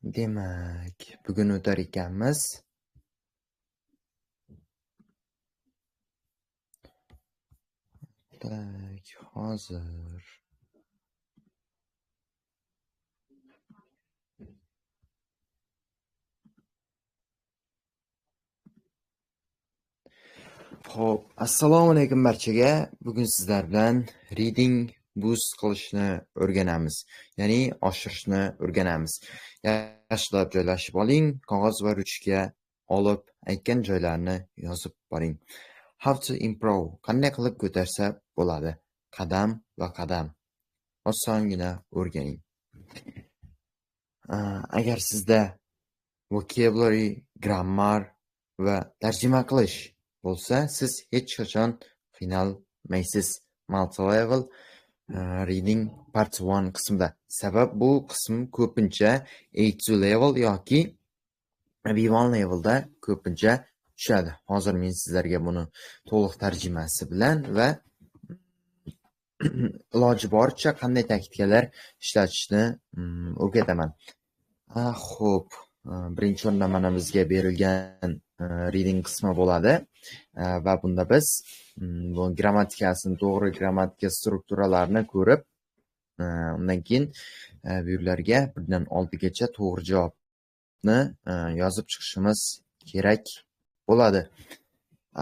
Demak, bugun o'tar ekanmiz. Tak, hozir. Xo'p, assalomu alaykum barchaga. Bugun sizlar bilan reading boost qilishni o'rganamiz. Ya'ni oshirishni o'rganamiz. Yaxshilab joylashib oling, qog'oz va ruchka olib, aytgan joylarni yozib boring. How to improve. Qanday qilib ko'tarsa bo'ladi? Qadam va qadam. Osongina o'rganing. Agar sizda vocabulary, grammar va tarjima qilish bo'lsa, siz hech qachon qiynalmaysiz. Multi-level reading part 1 qismida. Sabab bu qism ko'pincha A2 level yoki B1 levelda ko'pincha tushadi. Hozir men sizlarga buni to'liq tarjimasi bilan va iloji boricha qanday taktikalar ishlatishni o'rgataman. Xo'p, birinchi o'rinda mana bizga berilgan reading qismi bo'ladi va bunda biz bu grammatikasini, to'g'ri grammatika strukturalarini ko'rib, undan keyin bu yerlarga 1 dan 6 gacha to'g'ri javobni yozib chiqishimiz kerak bo'ladi.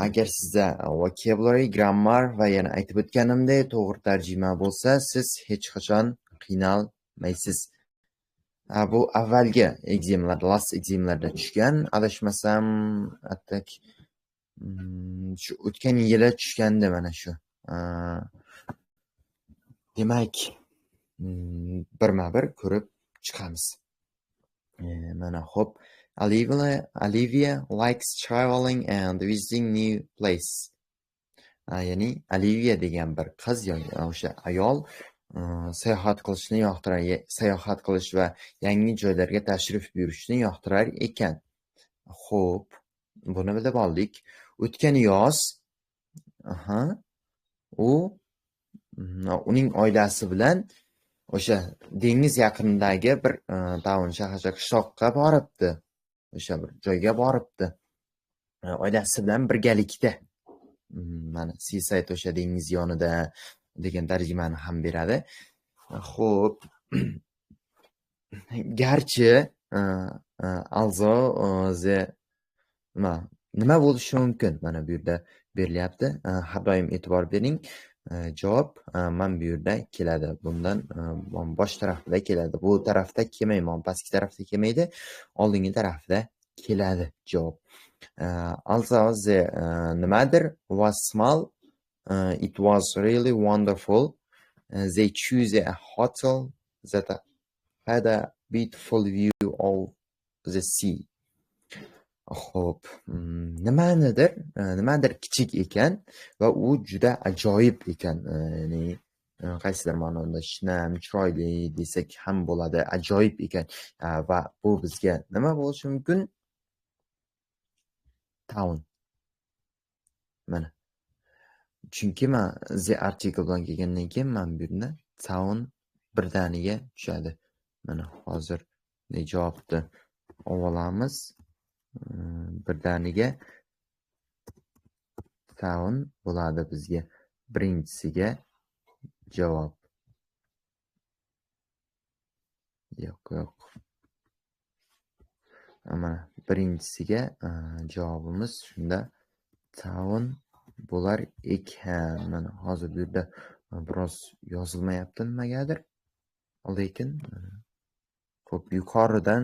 Agar sizda vocabulary, grammar va yana aytib o'tganimdek to'g'ri tarjima bo'lsa, siz hech qachon qiynalmaysiz. Bu avvalgi examlarda, last examlarda tushgan, adashmasam, attak shu o'tgan yili tushgandi mana shu. Demak, birma-bir ko'rib chiqamiz. Mana xo'p, Olivia likes traveling and visiting new place. Ya'ni Olivia degan bir qiz yoki o'sha ayol sayohat qilishni yoqtirar, sayohat qilish va yangi joylarga tashrif buyurishni yoqtirar ekan. Xo'p, buni bilib oldik. O'tgan yoz, aha, u uning oilasi bilan o'sha dengiz yaqinidagi bir town, shaharcha, qishloqqa boribdi. O'sha bir joyga boribdi. Oilasi bilan birgalikda. Mana seaside, o'sha dengiz yonida degan tarjimani ham beradi. Xo'p. Garchi although the nima bo'lishi mumkin? Mana bu yerda berilyapti. Har doim e'tibor bering. Javob mana bu yerda keladi. Bundan bosh tarafida keladi. Bu tarafda kelmaydi, pastki tarafda kelmaydi, oldingi tarafida keladi javob. Although the nimadir was small, it was really wonderful. They choose a hotel that had a beautiful view of the sea. Xo'p, nimanidir, nimadir kichik ekan va u juda ajoyib ekan. Ya'ni qaysidir ma'noda shinam, chiroyli desak ham bo'ladi, ajoyib ekan. Va bu bizga nima bo'lishi mumkin? Town. Mana. Chunki man the article bilan kelgandan keyin mana bu yerda town birdaniga tushadi. Mana hozir javobni olamiz. Birdaniga town bo'ladi bizga birinchisiga javob. Yo'q, yo'q. Mana birinchisiga javobimiz shunda town bo'lar ekan. Mana hozir bu yerda biroz yozilmayapti nimagadir. Lekin xo'p, yuqoridan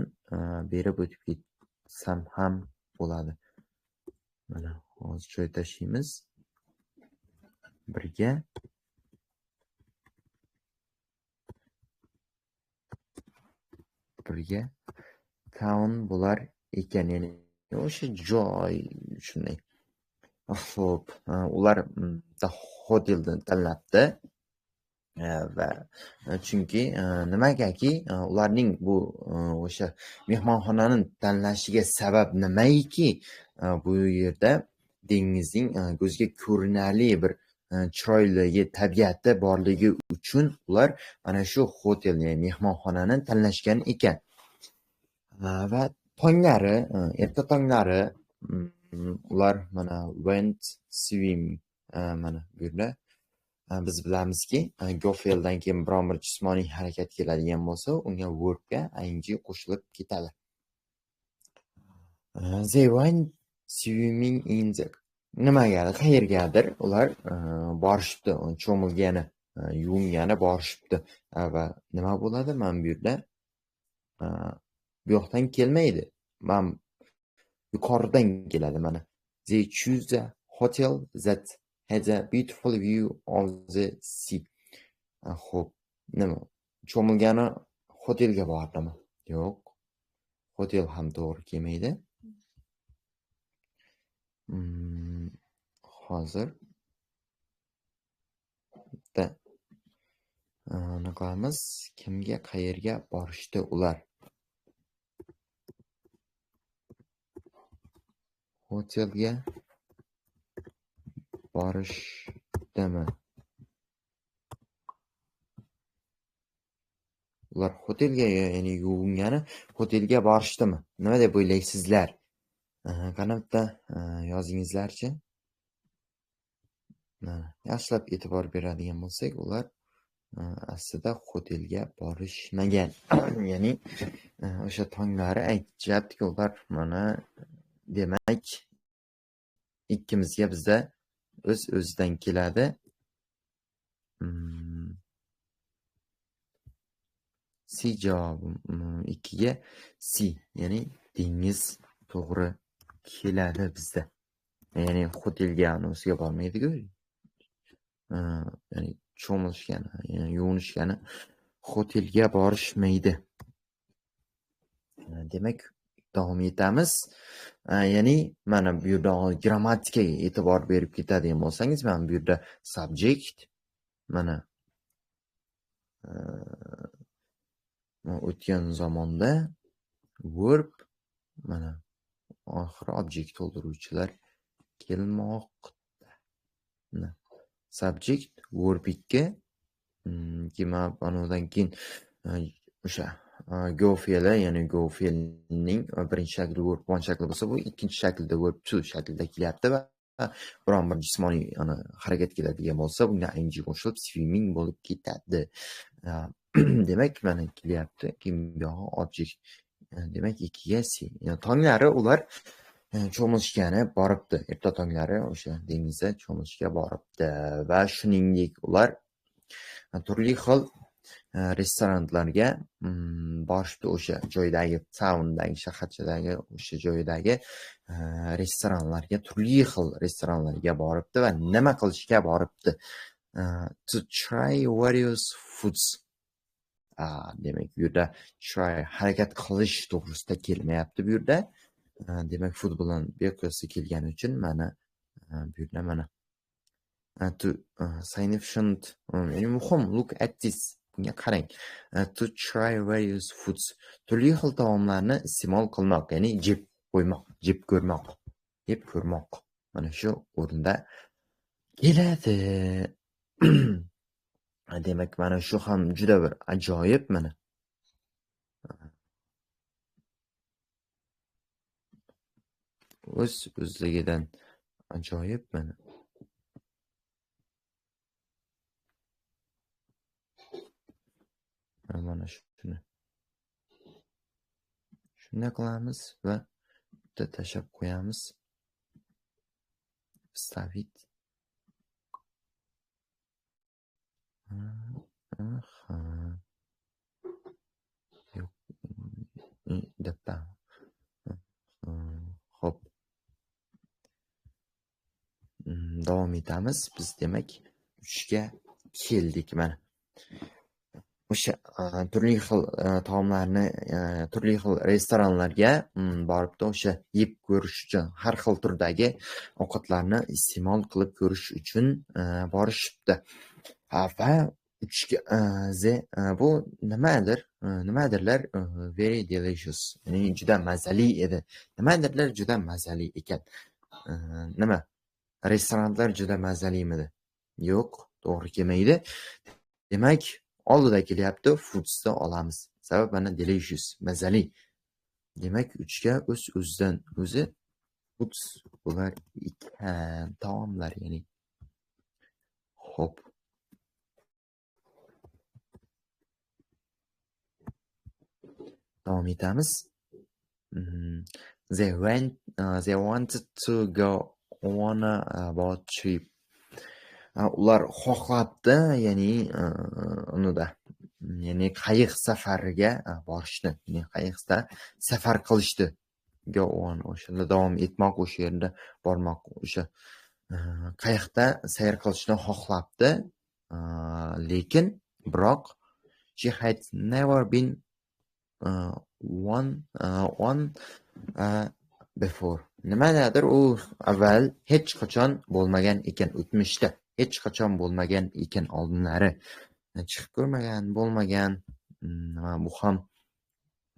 berib o'tib ketsam ham bo'ladi. Mana hozir joy tashlaymiz. Birga birga town bo'lar ekan, ya'ni o'sha joy shunday. Xo'p, ular hotelni tanlabdi. Va chunki nimagaki ularning bu o'sha mehmonxonani tanlashiga sabab nimaiki, bu yerda dengizning ko'zga ko'rinarli bir chiroyligi, tabiati borligi uchun ular mana shu hotel, ya'ni mehmonxonani tanlashgan ekan. Va tonglari, erta tonglari ular mana went swimming, mana bu yerda biz bilamizki, go fe'ldan keyin biron bir jismoniy harakat keladigan bo'lsa, unga verbga ing qo'shilib ketadi. They went swimming in the nimagadir, qayergadir ular borishibdi, cho'milgani, yuvingani borishibdi. Va nima bo'ladi? Mana bu yerda bu yoqdan kelmaydi. Mana yuqoridan keladi mana. They choose a hotel that has a beautiful view of the sea. Xo'p, nima? Cho'milgani hotelga bordimi? Yo'q. Hotel ham to'g'ri kelmaydi. Hozir bitta nima qilamiz? Kimga, qayerga borishdi ular? Hotelga borishdimi? Ular hotelga, ya'ni yuvingani hotelga borishdimi? Nima deb o'ylaysizlar? Qani bitta yozingizlarchi. Yaxshilab e'tibor beradigan bo'lsak, ular aslida hotelga borishmagan. Ya'ni o'sha tonglari aytishyaptiki, ular mana demak ikkimizga bizda o'z-o'zidan keladi. C javobi 2ga C, ya'ni dengiz to'g'ri keladi bizda. Ya'ni hotelga anosiga bormaydi-ku. Ya'ni cho'milishgani, ya'ni yuvinishgani hotelga borishmaydi. Demak, davom etamiz. Ya'ni mana bu yerda grammatikaga e'tibor berib ketadigan bo'lsangiz, mana bu yerda subject, mana o'tgan zamonda verb, mana oxiri object to'ldiruvchilar kelmoqda. Subject verb 2, keyin mana keyin o'sha go fe'li, ya'ni go fe'lining birinchi shakli verb 1 shakli bo'lsa, bu ikkinchi shaklda verb 2 shaklida kelyapti va biron bir jismoniy harakat keladigan bo'lsa, bunga ing qo'shilib swimming bo'lib ketadi. Demak, mana kelyapti, keyin buyog'i object. Demak, 2ga C. Tonglari ular cho'milishgani boribdi. Erta tonglari o'sha dengizda cho'milishga boribdi va shuningdek ular turli xil restoranlarga borishibdi. O'sha joydagi, town'dagi, shaharchadagi o'sha joydagi restoranlarga, turli xil restoranlarga boribdi va nima qilishga boribdi? To try various foods. Demak, bu yerda try harakat qilish to'g'risida kelmayapti bu yerda. Demak, food bilan beqiyosda kelgani uchun mana bu yerda mana to significant, ya'ni muhim, look at this, bunga qarang. To try various foods, turli xil taomlarni iste'mol qilmoq, ya'ni jeb qo'ymoq, jeb ko'rmoq, yeb ko'rmoq. Mana shu o'rinda keladi. Demak, mana shu ham juda bir ajoyib mana. O'z o'zligidan ajoyib mana. Mana shuni. Shunday qilamiz va bitta tashlab qo'yamiz. Вставить. Aha. Yo'q. Dappa. Xo'p. Davom etamiz. Biz demak 3ga keldik mana. O'sha turli xil taomlarni turli xil restoranlarga boribdi, o'sha yeb ko'rish uchun har xil turdagi ovqatlarni iste'mol qilib ko'rish uchun borishibdi. Va 3ga bu nimadir? Nimadirlar very delicious, ya'ni juda mazali edi. Nimadirlar juda mazali ekan. Nima? Restoranlar juda mazalimidi? Yo'q, to'g'ri kelmaydi. Demak, oldida kelyapti, foodsni olamiz. Sabab mana delicious, mazali. Demak, 3 ga o'z-o'zidan o'zi foods bo'lar ekan, taomlar, ya'ni. Xo'p. Davom etamiz. They wanted to go on a boat trip. Ular xohlabdi, ya'ni unida, ya'ni qayiq safariga borishni, ya'ni qayiqda safar qilishdi. Go on, o'shanda davom etmoq, o'sha yerda bormoq, o'sha qayiqda sayr qilishni xohlabdi. Lekin biroq she had never been on before. Nimadadir u avval hech qachon bo'lmagan ekan, o'tmishda hech qachon bo'lmagan ekan, oldinlari chiqib ko'rmagan, bo'lmagan. Bu ham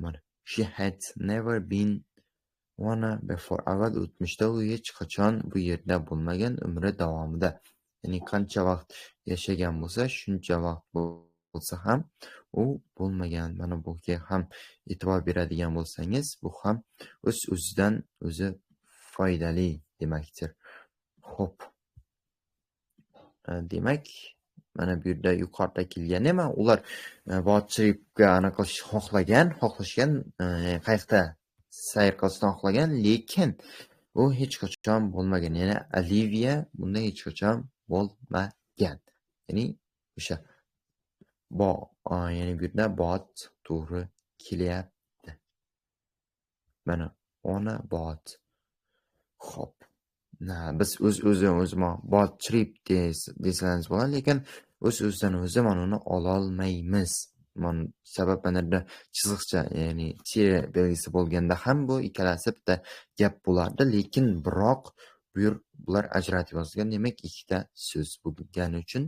mana she had never been on before. Avval o'tmishda u hech qachon bu yerda bo'lmagan umri davomida. Ya'ni qancha vaqt yashagan bo'lsa, shuncha vaqt bo'lsa ham u bo'lmagan. Mana bunga ham e'tibor beradigan bo'lsangiz, bu ham o'z-o'zidan o'zi foydali demakdir. Xo'p. Demak, mana bu yerda yuqorida kelgan nima? Ular boat tripga aniq qilish xohlagan, xohlashgan, qayiqda sayr qilishni xohlagan, lekin u hech qachon bo'lmagan. Ya'ni Olivia bunda hech qachon bo'lmagan. Ya'ni o'sha bo, ya'ni bu yerda boat to'g'ri kelyapti. Mana ona boat. Xo'p. Biz o'z-o'zidan boat trip desangiz bo'ladi, lekin o'z-o'zidan o'zi mana uni ololmaymiz. Mana sabab mana yerda chiziqcha, ya'ni tire belgisi bo'lganda ham bu ikkalasi bitta gap bo'lardi, lekin biroq bu yer bular ajratib yozilgan, demak ikkita so'z bo'lgani uchun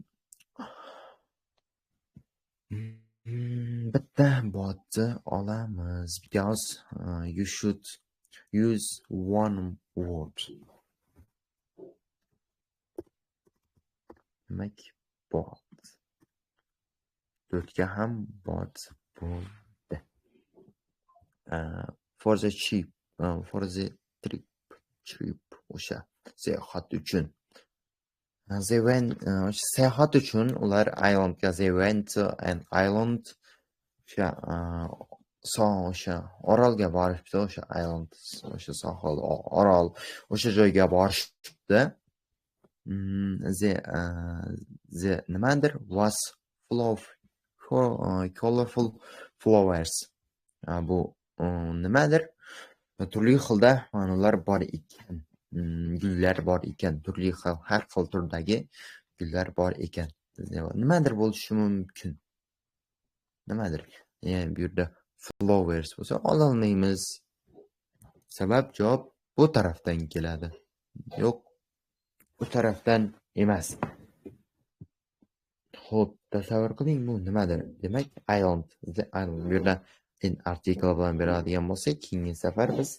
bitta boatni olamiz. Because you should use one word. Demak, boat. 4 ga ham boat bo'ldi. For the trip, for the trip o'sha sayohat uchun. They went, o'sha sayohat uchun ular islandga, they went to an island, o'sha o'sha orolga borishibdi, o'sha island, o'sha sohil, orol, o'sha joyga borishibdi. The nimadir was full of colorful flowers. Bu nimadir? Turli xilda ma'nolar bor ekan. Gullar bor ekan, turli xil, har xil turdagi gullar bor ekan. Nimadir bo'lishi mumkin. Nimadir? Ya'ni bu yerda flowers bo'lsa ololmaymiz. Sabab javob bu tarafdan keladi. Yo'q, bu tarafdan emas. Xo'p, tasavvur qiling, bu nimadir? Demak, island, the island. Bu yerda in article bilan beradigan bo'lsak, keyingi safar biz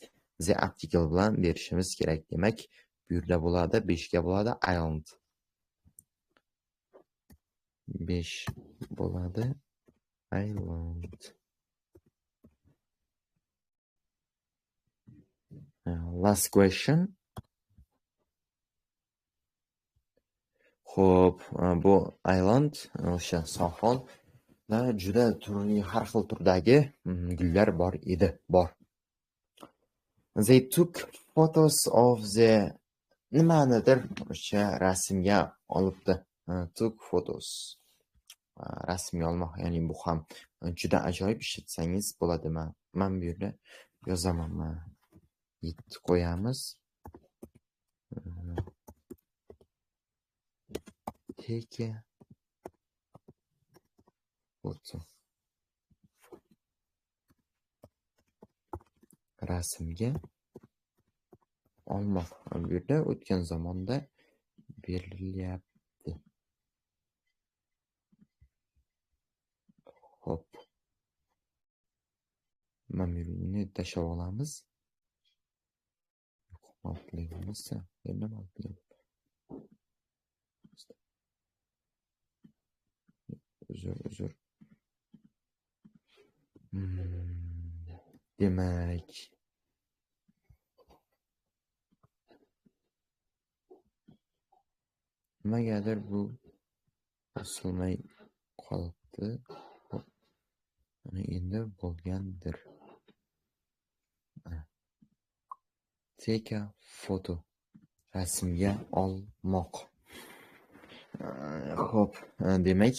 the article bilan berishimiz kerak. Demak, bu yerda bo'ladi, 5 ga bo'ladi island. 5 bo'ladi island. Last question. Xo'p, bu island, o'sha sohilda juda turli, har xil turdagi gullar bor edi, bor. They took photos of the nimanidir o'sha rasmga olibdi. Took photos. Rasmga olmoq, ya'ni bu ham juda ajoyib ishlatsangiz bo'ladi. Men bu yerda yozaman. 7 qo'yamiz. Take photo. Rasmga olmoq. Bu yerda o'tgan zamonda berilyapti. Xo'p. Mana buni tashlab olamiz. Uzr. Demak, nimagadir bu bosilmay qolibdi. Mana endi bo'lgandir. Take a photo. Rasmga olmoq. Xo'p, demak,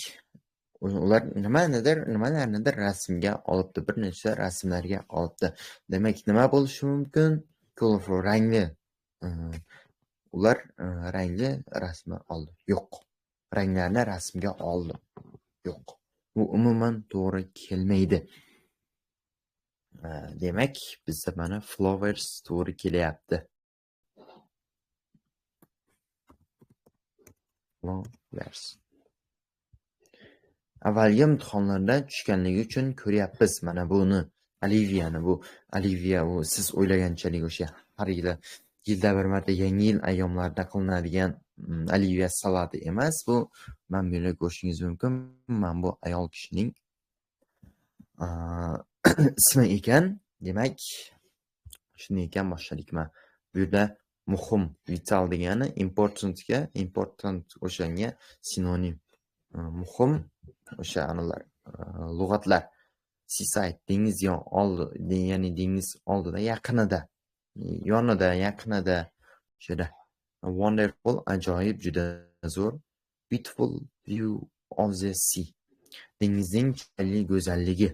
ular nimalarnidir rasmga olibdi, bir necha rasmlarga olibdi. Demak, nima bo'lishi mumkin? Colorful, rangli. Ular rangli rasmni oldi. Yo'q. Ranglarni rasmga oldi. Yo'q. Bu umuman to'g'ri kelmaydi. Demak, bizda mana flowers to'g'ri kelyapti. Flowers. Avvalgi imtihonlarda tushganligi uchun ko'ryapmiz mana buni. Oliviyani, bu Oliviya, u siz o'ylaganchalik o'sha har yili yilda bir marta yangi yil ayyomlarida qilinadigan Oliviya salati emas. Bu mana bu yerda ko'rishingiz mumkin. Mana bu ayol kishining ismi ekan. Demak, shunday ekan, boshladik. Mana bu yerda muhim, vital degani importantga, important o'shanga sinonim. Muhim o'sha analar lug'atlar. Seaside, dengiz oldi, ya'ni dengiz oldida, yaqinida, yonida, yaqinida o'shada. Wonderful, ajoyib, juda zo'r. Beautiful view of the sea. Dengizning chiroyli go'zalligi.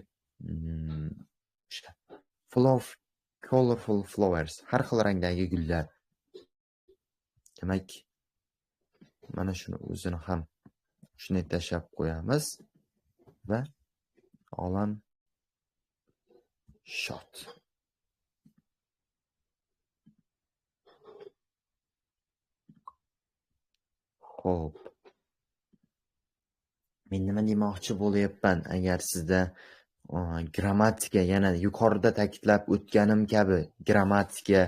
Full of colorful flowers. Har xil rangdagi gullar. Demak, mana shuni o'zini ham shunday tashlab qo'yamiz va olam shot. Xo'p. Men nima demoqchi bo'lyapman? Agar sizda grammatika, yana yuqorida ta'kidlab o'tganim kabi grammatika,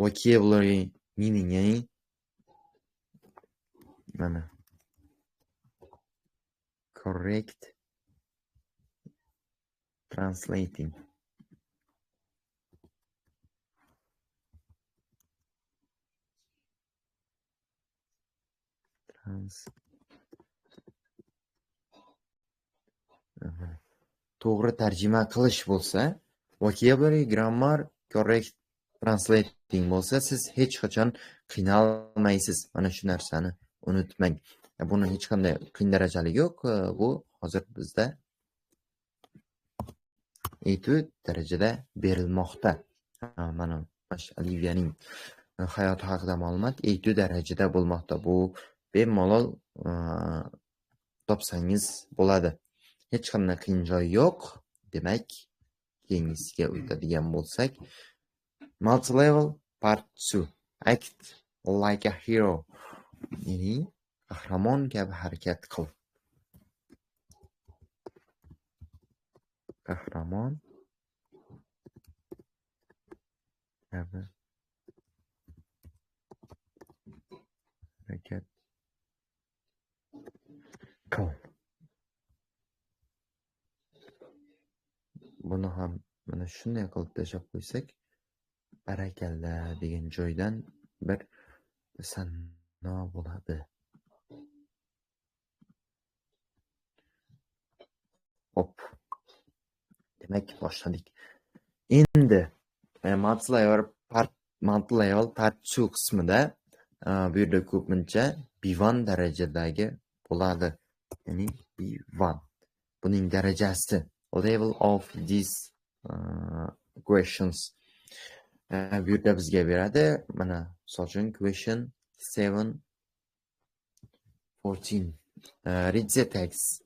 vocabulary, meaning, ya'ni mana correct translating. To'g'ri tarjima qilish bo'lsa, vocabulary, grammar, correct translating bo'lsa, siz hech qachon qiynalmaysiz. Mana shu narsani unutmang. Buni hech qanday qiyin darajali yo'q. Bu hozir bizda A2 darajada berilmoqda. Mana Oliviyaning hayoti haqida ma'lumot A2 darajada bo'lmoqda. Bu bemalol topsangiz bo'ladi. Hech qanday qiyin joyi yo'q. Demak, keyingisiga o'tadigan bo'lsak, multi-level part 2. Act like a hero. Ya'ni qahramon kabi harakat qil. Qahramon kabi harakat qil. Buni ham mana shunday qilib tashlab qo'ysak, barakalla degan joydan bir tasanno bo'ladi. Hop. Demak, boshladik. Endi multi-level part 2 qismida bu yerda ko'pincha B1 darajadagi bo'ladi. Ya'ni B1. Buning darajasi level of these questions. Bu yerda bizga beradi. Mana misol uchun question 7 14. Read the text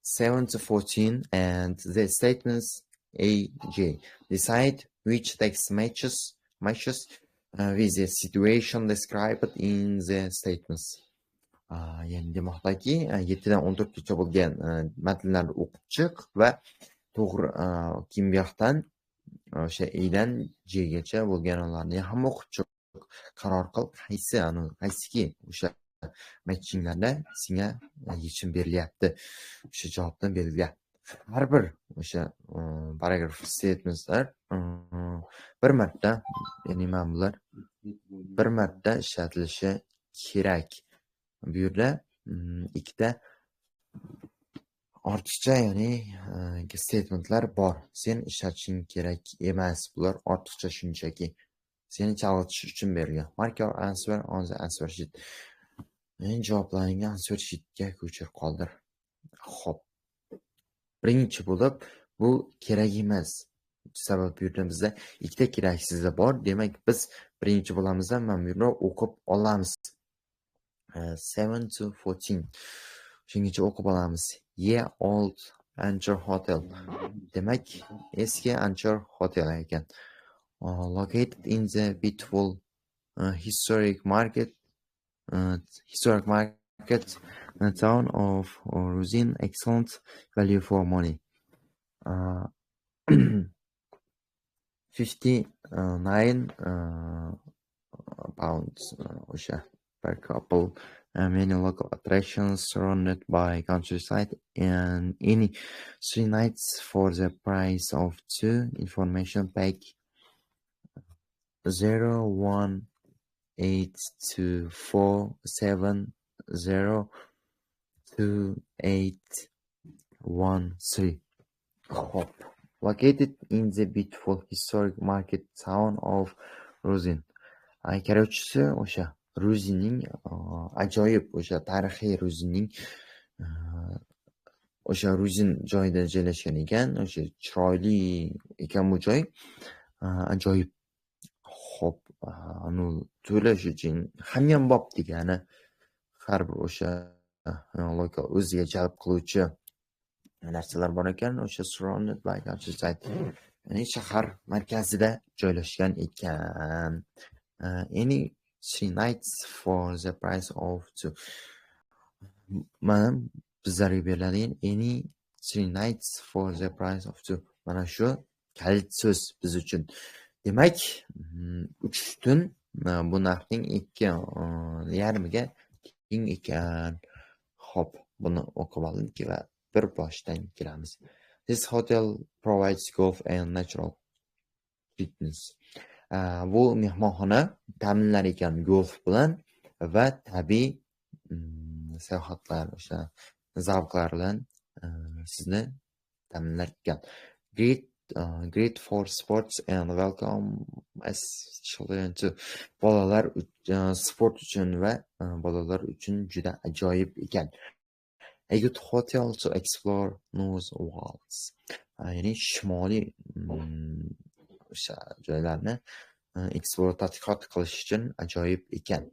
7 to 14 and the statements A, J. Decide which text matches with the situation described in the statements. Ya'ni demoqdaki, 7 dan 14 gacha bo'lgan matnlarni o'qib chiq va to'g'ri keyin bu yoqdan o'sha A dan J gacha bo'lganlarni ham o'qib chiq. Qaror qil, qaysiki o'sha Matchinglarda senga yechim berilyapti. O'sha javobni belgila. Har bir o'sha paragraf statementlar bir marta, ya'ni mana bular bir marta ishlatilishi kerak. Bu yerda ikkita ortiqcha, ya'ni statementlar bor. Sen ishlatishing kerak emas. Bular ortiqcha, shunchaki seni chalg'itish uchun berilgan. Mark your answer on the answer sheet. Men javoblaringni answer sheetga ko'chirib qoldir. Xo'p. Birinchi bo'lib bu kerak emas. Sabab bu yerda bizda ikkita keraksizi bor. Demak, biz birinchi bo'lamizda mana bu yerda o'qib olamiz. 7 to 14. Shungacha o'qib olamiz. Ye Old Anchor Hotel. Demak, eski Anchor Hotel ekan. Located in the beautiful historic market town of Ruthin, excellent value for money. 59 pounds o'sha per couple. Many local attractions surrounded by countryside and any 3 nights for the price of two. Information pack 01824702813. Xo'p. Located in the beautiful historic market town of Ruthin. Короче si o'sha Ruthinning ajoyib o'sha tarixiy Ruthinning o'sha Ruthin joyida joylashgan ekan. O'sha chiroyli ekan bu joy. Ajoyib. Xo'p, anu to'lash uchun hamyonbop degani har bir o'sha lokal o'ziga jalb qiluvchi narsalar bor ekan. O'sha surrounded by countryside, ya'ni shahar markazida joylashgan ekan. Any three nights for the price of two. Mana bizlarga beriladigan any three nights for the price of two. Mana shu kalit so'z biz uchun. Demak, 3 tun bu narxning ikki yarmiga teng ekan. Xo'p, buni o'qib oldik va bir boshdan kelamiz. This hotel provides golf and natural fitness. Bu mehmonxona ta'minlar ekan golf bilan va tabiiy sayohatlar, o'sha zavqlar bilan sizni ta'minlar ekan. Great for sports and welcome as children too. Bolalar sport uchun va bolalar uchun juda ajoyib ekan. A good hotel to explore North Wales. Ya'ni shimoliy o'sha joylarni explore, tadqiqot qilish uchun ajoyib ekan.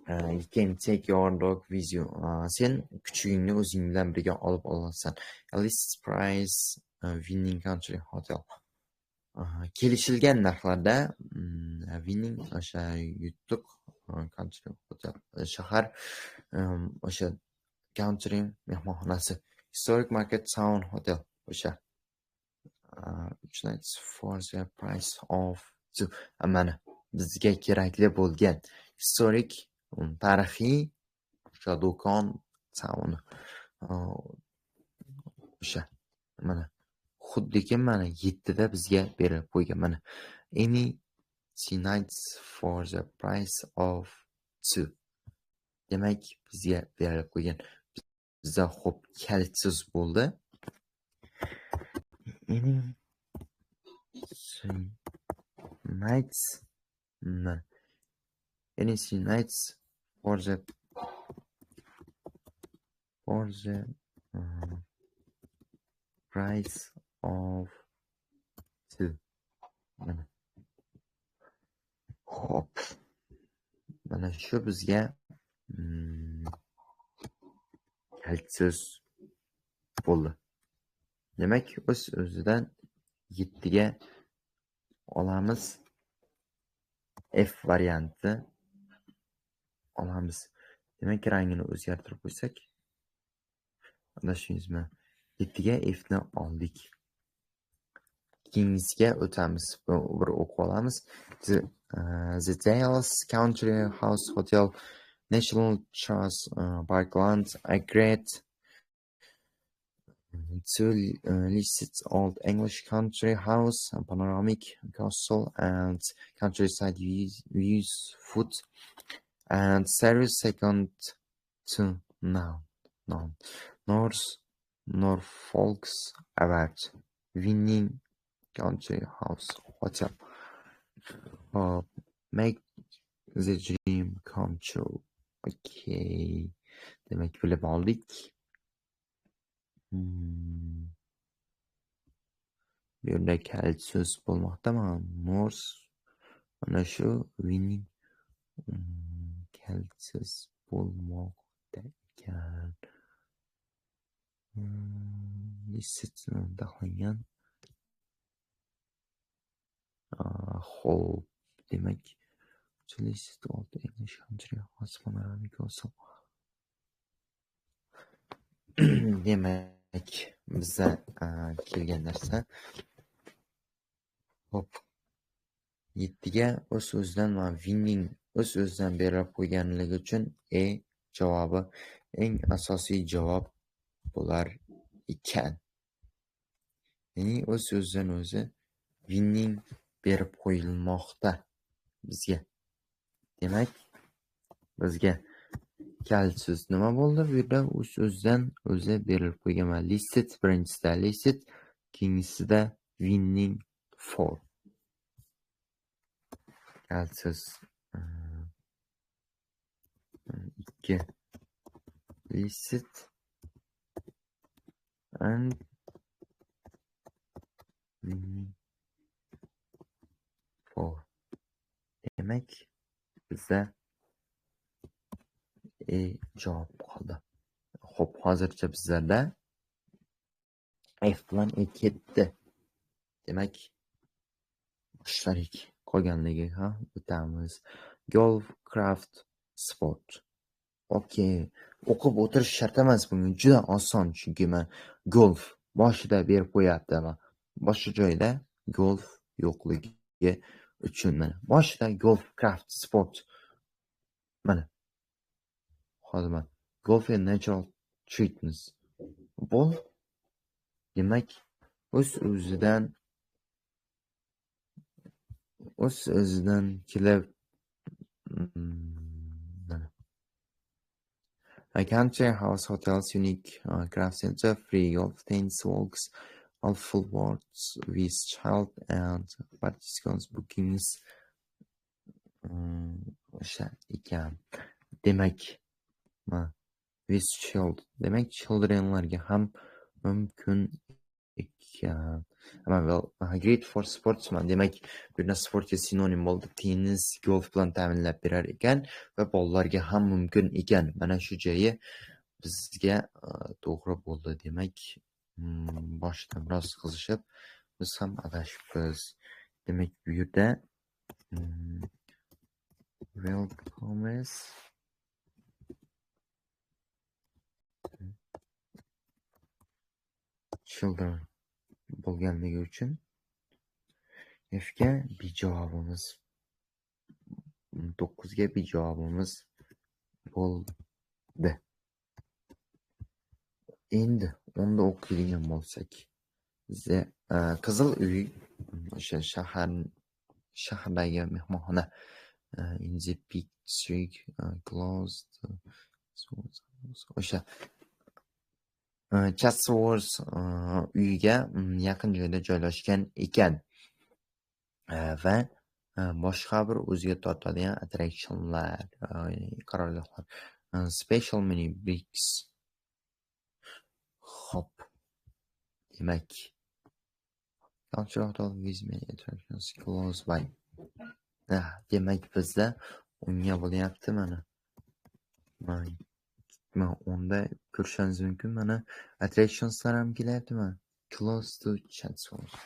You can take your dog with you. Sen kuchugingni o'zing bilan birga olib olasan. A list price Winning Country Hotel. Kelishilgan narxlarda Winning o'sha yutuq Country Hotel shahar o'sha country mehmonxonasi. Historic Market Town Hotel o'sha. Uch nights for the price of two. Mana bizga kerakli bo'lgan historic, tarixiy o'sha do'kon town o'sha mana xuddiki mana yettida bizga berib qo'ygan. Mana any three nights for the price of two. Demak, bizga berib qo'ygan. Bizda, xo'p, kalit so'z bo'ldi. Any three nights, any three nights for the price of two. Mana. Xo'p. Mana shu bizga kalit so'z bo'ldi. Demak, o'z o'zidan yettiga olamiz. F varianti olamiz. Demak, rangini o'zgartirib qo'ysak, adashmaysizmi? Yettiga F ni oldik. Keyingisiga o'tamiz. Bir o'qib olamiz. The Dales Country House Hotel. National Trust Parkland, a great to listed old English country house, a panoramic castle and countryside views, food and service second to none. North Norfolk's award winning country house hotel. Make the dream come true. Okay. Demak, bilib oldik. Bu yerda kalit so'z bo'lmoqda. Mana North, mana shu winning kalit so'z bo'lmoqda ekan. Listed taxlangan. Xo'p, demak, listed old English country house panoramic castle. Demak, biza kelgan narsa. Xo'p, 7ga o'z-o'zidan va winning o'z-o'zidan berib qo'yganligi uchun E javobi eng asosiy javob bo'lar ekan. Ya'ni o'z-o'zidan o'zi winning berib qo'yilmoqda bizga. Demak, bizga kalit so'z nima bo'ldi? Bu yerda o'z-o'zidan o'zi berilib qo'ygan. Listed birinchisida listed, keyingisida winning for. Kalit so'z 2 listed and winning for. Demak, bizda E javob qoldi. Xo'p, hozircha bizlarda F bilan E ketdi. Demak, boshladik. Qolganligi ha o'tamiz. Golf, craft, sport. Okey. O'qib o'tirish shart emas bunga. Juda oson, chunki men golf boshida berib qo'yapti va boshqa joyda golf yo'qligi uchun mana boshida golf, craft, sport. Mana hozir mana golf and natural treatments. Bu demak o'z-o'zidan kelib mana A country house hotels, unique craft center, free golf, tennis walks, all full boards with child and participants bookings o'sha ekan. Demak, with child, demak childrenlarga ham mumkin ekan. Well, great for sportsman. Demak, bu yerda sportga sinonim bo'ldi. Tennis, golf bilan ta'minlab berar ekan va bolalarga ham mumkin ekan. Mana shu joyi bizga to'g'ri bo'ldi. Demak, boshida biroz qizishib, biz ham adashibmiz. Demak, bu yerda welcomes children bo'lganligi uchun F ga B javobimiz, 9 ga B javobimiz bo'ldi. Endi unda o'qiydigan bo'lsak, Qizil uy o'sha shahardagi mehmonxona in the picture closed o'sha Chatsworth uyiga yaqin joyda joylashgan ekan va boshqa bir o'ziga tortadigan attraksiyonlar, qarorgohlar, special mini bricks. Xo'p, demak, country hotel with many attractions close by. Demak, bizda unga bo'lyapti mana. Mana unda ko'rishingiz mumkin, mana attractionslar ham kelyapti mana. Close to Chatsworth.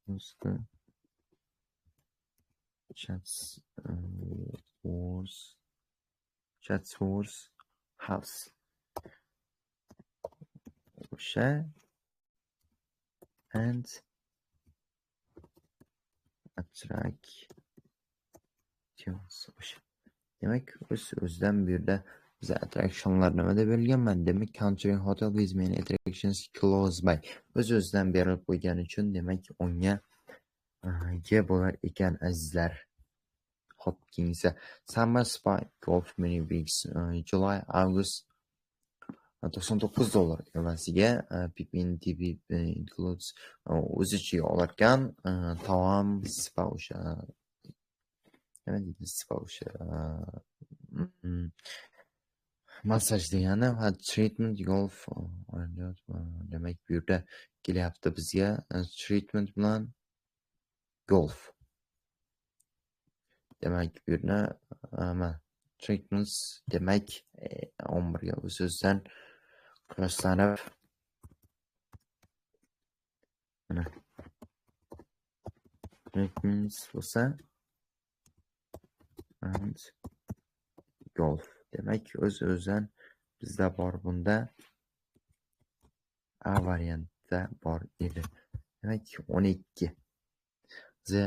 Close to Chatsworth House. O'sha and attractions o'sha. Demak, o'z-o'zidan bu yerda biza attractionlar nima deb berilganman? Demak, country hotel with many attractions close by. O'z-o'zidan berilib qo'ygani uchun, demak, o'nga G bo'lar ekan, azizlar. Xo'p, keyingisi Summer Spa Golf Mini Weeks, July, August $99 evaziga PPN TV includes, o'z ichiga olarkan taom, spa, o'sha nima deydi, spa, o'sha massaj degani va treatment, golf. Demak, bu yerda kelyapti bizga treatment bilan golf. Demak, bu yerda mana treatments, demak, 11ga o'z-o'zidan qiyoslanib, mana treatments bo'lsa and golf. Demak, o'z-o'zidan bizda bor, bunda A variantda bor edi. Demak, 12. The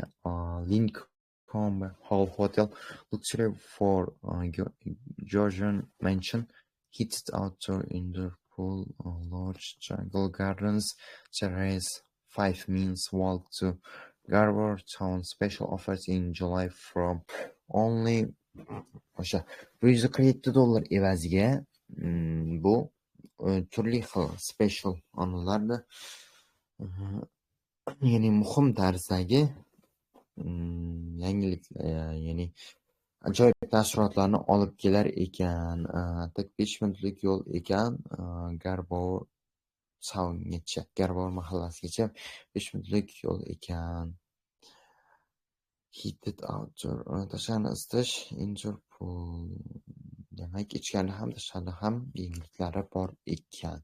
Lincoln Hall Hotel, luxury for Georgian mansion, heated outdoor indoor pool, large jungle gardens, terrace, 5 minutes walk to Garbour Town, special offers in July from only o'sha $147 evaziga bu turli xil special onalarni, ya'ni muhim tarzdagi yangilik, ya'ni ajoyib taassurotlarni olib kelar ekan. Tak, 5 minutlik yo'l ekan Garbour Towngacha, Garbour mahallasigacha 5 minutlik yo'l ekan. Heated outdoor, tashqarini isitish, indoor pool. Demak, ichkarida ham, tashqarida ham yengilliklari bor ekan.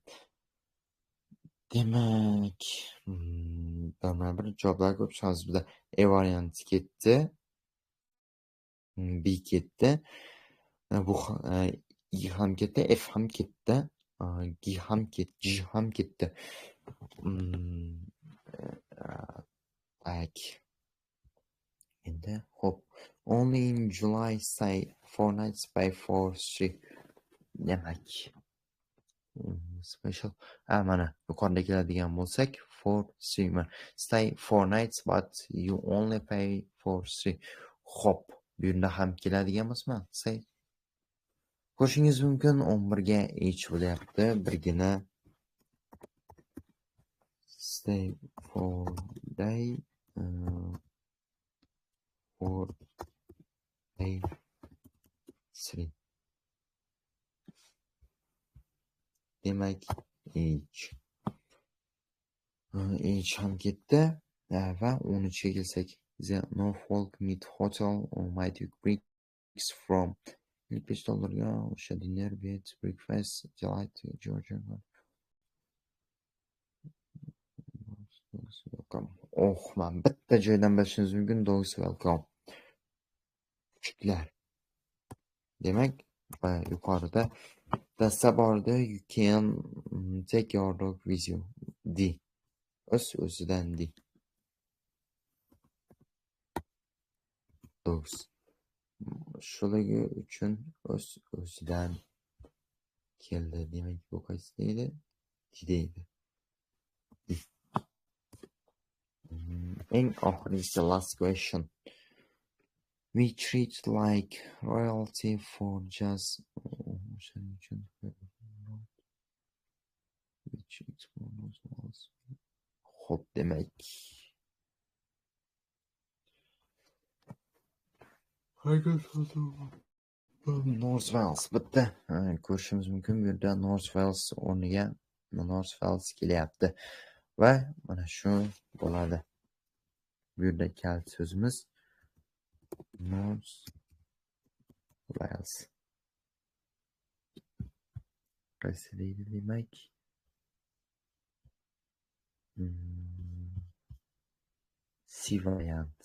Demak, birma-bir javoblar ko'rib chiqamiz. Bizda E varianti ketdi. B ketdi. Bu I ham ketdi, F ham ketdi, G ham ketdi, G ham ketdi. Tak. Endi, xo'p. Only in July, stay 4 nights, pay for 3. Demak, special. A, mana yuqorida keladigan bo'lsak, 4 3 mana. Stay 4 nights, but you only pay for 3. Xo'p, bu yerda ham keladigan bo'lsa, stay. Ko'rishingiz mumkin, 11 ga H bo'lyapti. Birgina stay 4 day, 4 day 3. Demak, H. H ham ketdi va 13 ga kelsak, The Norfolk Mead Hotel on Mighty Bricks from $55 ga o'sha dinner, bed, breakfast, delight, Georgia. Welcome. Oh, man, bitta joydan bilishingiz mumkin, dogs welcome. Kuchuklar. Demak, yuqorida dasta borda, you can take your dog with you. D. O'z-o'zidan D. Dogs. Shuligi uchun o'z-o'zidan keldi. Demak, bu qaysi deydi? D deydi. D. Eng oxirgisi, last question. We treat like royalty for just o'shaning uchun. Xo'p, demak. North Wales bitta ko'rishimiz mumkin, bu yerda North Wales o'rniga North Wales kelyapti va mana shu bo'ladi. Bu yerda kalit so'zimiz North Wales. Qaysi deydi demak? C variant.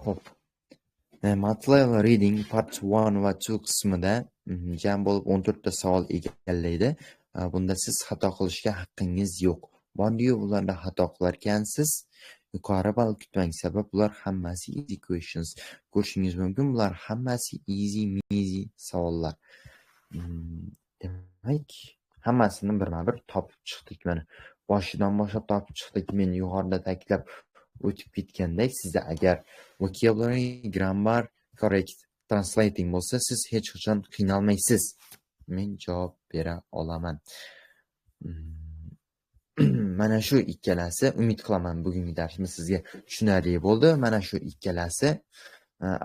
Xo'p. Matlab Reading Part 1 va 2 qismida jam bo'lib 14 ta savol egallaydi. Bunda siz xato qilishga haqqingiz yo'q. Bordiyu bularda xato qilarkansiz, Yuqori ball kutmang, sabab bular hammasi easy questions. Ko'rishingiz mumkin, bular hammasi easy measy savollar. Demak, hammasini birma-bir topib chiqdik mana. Boshidan boshlab topib chiqdik. Men yuqorida ta'kidlab o'tib ketgandek, sizda agar vocabulary, grammar, correct translating bo'lsa, siz hech qachon qiynalmaysiz. Men javob bera olaman. Mana shu ikkalasi, umid qilaman, bugungi darsimiz sizga tushunarli bo'ldi. Mana shu ikkalasi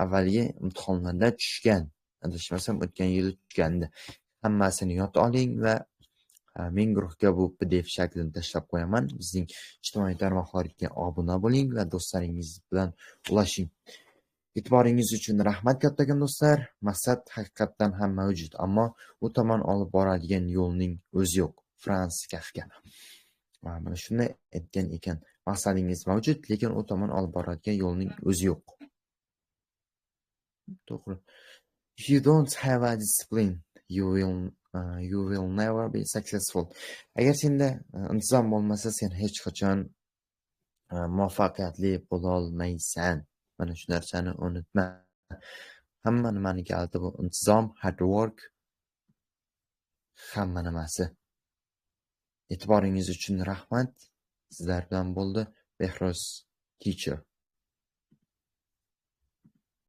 avvalgi imtihonlarda tushgan. Adashmasam, o'tgan yili tushgandi. Hammasini yod oling va men guruhga bu PDF shaklini tashlab qo'yaman. Bizning ijtimoiy tarmoqlarga obuna bo'ling va do'stlaringiz bilan ulashing. E'tiboringiz uchun rahmat kattakon, do'stlar. Maqsad haqiqatdan ham mavjud, ammo u tomon olib boradigan yo'lning o'zi yo'q. Frans Kafka. Mana shunday aytgan ekan. Maqsadingiz mavjud, lekin u tomon olib boradigan yo'lning o'zi yo'q. To'g'ri. If you don't have a discipline, you will never be successful. Agar senda intizom bo'lmasa, sen hech qachon muvaffaqiyatli bo'lolmaysan. Mana shu narsani unutma. Hamma nimani kaliti bu intizom, hard work, hamma nimasi. E'tiboringiz uchun rahmat. Sizlar bilan bo'ldi Behruz Teacher.